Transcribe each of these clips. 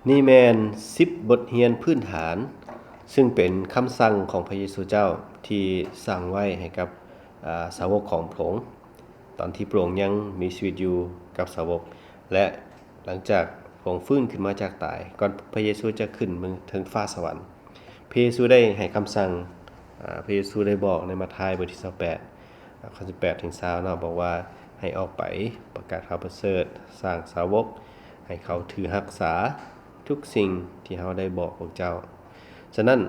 ນີ້ແມ່ນສິບບົດຮຽນພື້ນຖານ ຊຶ່ງເປັນຄຳສັ່ງຂອງພະເຢຊູເຈົ້າທີ່ສັ່ງໄວ້ໃຫ້ກັບ ອາ ສາວົກຂອງພະອົງ ຕອນທີ່ພະອົງຍັງມີຊີວິດຢູ່ກັບສາວົກ ແລະ ຫຼັງຈາກພະອົງຟື້ນຂຶ້ນມາຈາກຕາຍ ກ່ອນພະເຢຊູຈະຂຶ້ນເມືອງເທິງຟ້າສະຫວັນ ພະເຢຊູໄດ້ໃຫ້ຄຳສັ່ງ ອາ ພະເຢຊູໄດ້ບອກໃນມາທາຍບົດທີຊາວແປດ ອາ ຂໍ້ສິບແປດເຖິງຊາວເນາະ ບອກວ່າໃຫ້ອອກໄປປະກາດຂ່າວປະເສີດ, ສ້າງສາວົກ, ໃຫ້ເຂົາຖືຮັກສາທຸກສິ່ງທີ່ເຮົາໄດ້ບອກພວກເຈົ້າ. ສະນັ້ນ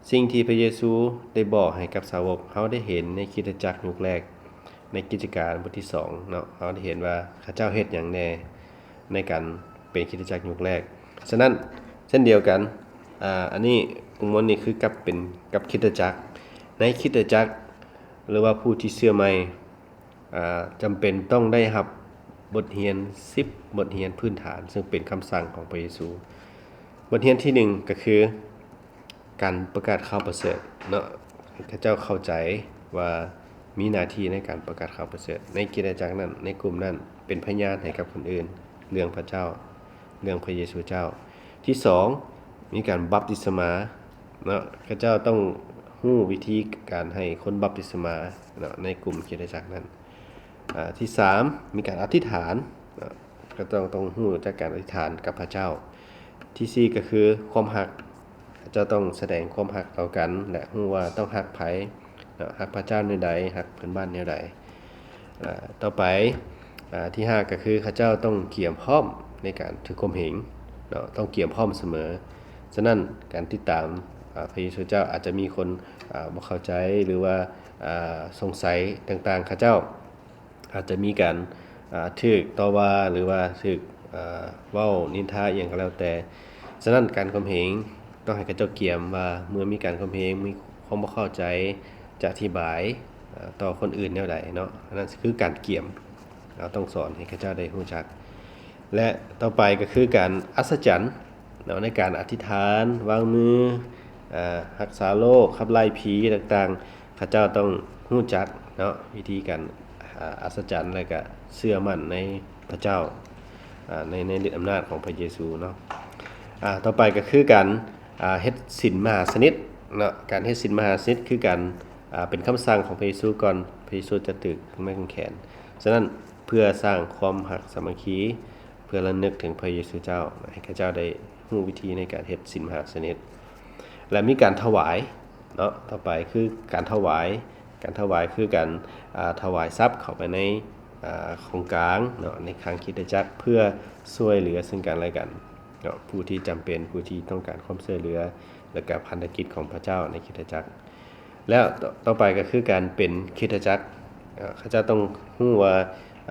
ສິ່ງທີ່ພະເຢຊູໄດ້ບອກໃຫ້ກັບສາວົກ ເຮົາໄດ້ເຫັນໃນຄຣິສຕະຈັກຍຸກແລກ ໃນກິດຈະການບົດທີສອງເນາະ ເຮົາໄດ້ເຫັນວ່າເຂົາເຈົ້າເຮັດຫຍັງແດ່ໃນການເປັນຄຣິສຕະຈັກຍຸກແລກ. ສະນັ້ນ ເຊັ່ນດຽວກັນ ອາ ອັນນີ້ ອົງມົນນີ້ຄືກັບເປັນ ກັບຄຣິສຕະຈັກ ໃນຄຣິສຕະຈັກ ຫຼືວ່າຜູ້ທີ່ເຊື່ອໃໝ່ ອາ ຈຳເປັນຕ້ອງໄດ້ຮັບບົດຮຽນສິບບົດຮຽນພື້ນຖານ ຊຶ່ງເປັນຄຳສັ່ງຂອງພະເຢຊູ. ບົດຮຽນທີໜຶ່ງກໍຄືການປະກາດຂ່າວປະເສີດເນາະ ໃຫ້ເຂົາເຈົ້າເຂົ້າໃຈວ່າມີໜ້າທີ່ໃນການປະກາດຂ່າວປະເສີດ ໃນຄຣິສຕະຈັກນັ້ນ ໃນກຸ່ມນັ້ນ ເປັນພະຍານໃຫ້ກັບຄົນອື່ນເລື່ອງພະເຈົ້າ ເລື່ອງພະເຢຊູເຈົ້າ. ທີສອງ ມີການບັບຕິສມາເນາະ ເຂົາເຈົ້າຕ້ອງຮູ້ວິທີການໃຫ້ຄົນບັບຕິສມາເນາະ ໃນກຸ່ມຄຣິສຕະຈັກນັ້ນ. ອາ ທີສາມ ມີການອະທິຖານເນາະ ເຂົາເຈົ້າຕ້ອງ ຕ້ອງຮູ້ຈັກການອະທິຖານກັບພະເຈົ້າ. ທີສີ່ ກໍຄືຄວາມຮັກ ເຂົາເຈົ້າຕ້ອງສະແດງຄວາມຮັກຕໍ່ກັນ ແລະ ຮູ້ວ່າຕ້ອງຮັກໃຜເນາະ ຮັກພະເຈົ້າແນວໃດ ຮັກເພື່ອນບ້ານແນວໃດ. ອາ ຕໍ່ໄປ ອາ ທີຫ້າ ກໍຄືເຂົາເຈົ້າຕ້ອງກຽມພ້ອມໃນການຖືກຂົ່ມເຫງເນາະ ຕ້ອງກຽມພ້ອມສະເໝີ. ສະນັ້ນ ການຕິດຕາມ ອາ ພະເຢຊູເຈົ້າ ອາດຈະມີຄົນ ອາ ບໍ່ເຂົ້າໃຈ ຫຼືວ່າ ອາ ສົງໄສຕ່າງໆ ເຂົາເຈົ້າອາດຈະມີການ ອາ ຖືກຕໍ່ວ່າ ຫຼືວ່າຖືກ ອາ ເວົ້ານິນທາອີ່ຫຍັງກໍແລ້ວແຕ່. ສະນັ້ນ ການຂົ່ມເຫງຕ້ອງໃຫ້ເຂົາເຈົ້າກຽມວ່າ ເມື່ອມີການຂົ່ມເຫງ ມີຄວາມບໍ່ເຂົ້າໃຈ ຈະອະທິບາຍ ອາ ຕໍ່ຄົນອື່ນແນວໃດເນາະ ອັນນັ້ນຄືການກຽມ ເຮົາຕ້ອງສອນໃຫ້ເຂົາເຈົ້າໄດ້ຮູ້ຈັກ. ແລະ ຕໍ່ໄປກໍຄືການອັດສະຈັນເນາະ ໃນການອະທິຖານ ວາງມື ອາ ຮັກສາໂລກ ຂັບໄລ່ຜີຕ່າງໆ ເຂົາເຈົ້າຕ້ອງຮູ້ຈັກເນາະ ວິທີການ ອາ ອັດສະຈັນ ແລະ ກະເຊື່ອໝັ້ນໃນພະເຈົ້າ ອາ ໃນ ໃນລິດອຳນາດຂອງພະເຢຊູເນາະ. ອາ ຕໍ່ໄປກໍຄືການ ອາ ເຮັດສິນມະຫາຊະນິດເນາະ ການເຮັດສິນມະຫາຊະນິດຄືການ ອາ ເປັນຄຳສັ່ງຂອງພະເຢຊູກ່ອນພະເຢຊູຈະຖືກໄມ້ກາງແຂນ. ສະນັ້ນ ເພື່ອສ້າງຄວາມຮັກສາມັກຄີ ເພື່ອລະນຶກເຖິງພະເຢຊູເຈົ້າ ໃຫ້ເຂົາເຈົ້າໄດ້ຮູ້ວິທີໃນການເຮັດສິນມະຫາຊະນິດ ແລະ ມີການຖວາຍເນາະ. ຕໍ່ໄປຄືການຖວາຍ ການຖວາຍຄືການ ອາ ຖວາຍຊັບເຂົ້າໄປໃນ ອາ ຂອງກາງເນາະ ໃນຄັງຄຣິສຕະຈັກ ເພື່ອຊ່ວຍເຫຼືອເຊິ່ງກັນແລະກັນເນາະ ຜູ້ທີ່ຈຳເປັນ ຜູ້ທີ່ຕ້ອງການຄວາມຊ່ວຍເຫຼືອ ແລະ ກະພັນທະກິດຂອງພະເຈົ້າໃນຄຣິສຕະຈັກ. ແລ້ວຕໍ່ ຕໍ່ໄປກໍຄືການເປັນຄຣິສຕະຈັກ ເຂົາເຈົ້າຕ້ອງຮູ້ວ່າ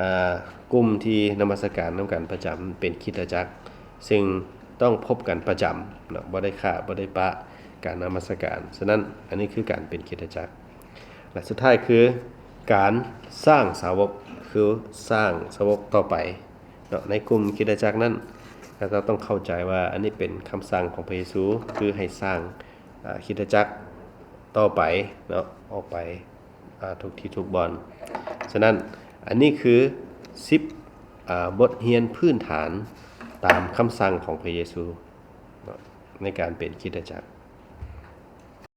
ອາ ກຸ່ມທີ່ນະມັດສະການນຳກັນປະຈຳເປັນຄຣິສຕະຈັກ ຊຶ່ງຕ້ອງພົບກັນປະຈຳເນາະ ບໍ່ໄດ້ຂາດ ບໍ່ໄດ້ປະການນະມັດສະການ. ສະນັ້ນ ອັນນີ້ຄືການເປັນຄຣິສຕະຈັກ. ແລະ ສຸດທ້າຍຄືການສ້າງສາວົກ ຄືສ້າງສາວົກຕໍ່ໄປເນາະ ໃນກຸ່ມຄຣິສຕະຈັກນັ້ນ ເຂົາເຈົ້າຕ້ອງເຂົ້າໃຈວ່າ ອັນນີ້ເປັນຄຳສັ່ງຂອງພະເຢຊູ ຄືໃຫ້ສ້າງ ອາ ຄຣິສຕະຈັກຕໍ່ໄປເນາະ ອອກໄປ ອາ ທຸກທີ່ທຸກບ່ອນ. ສະນັ້ນ ອັນນີ້ຄືສິບ ອາ ບົດຮຽນພື້ນຖານຕາມຄຳສັ່ງຂອງພະເຢຊູເນາະ ໃນການເປັນຄຣິສຕະຈັກ.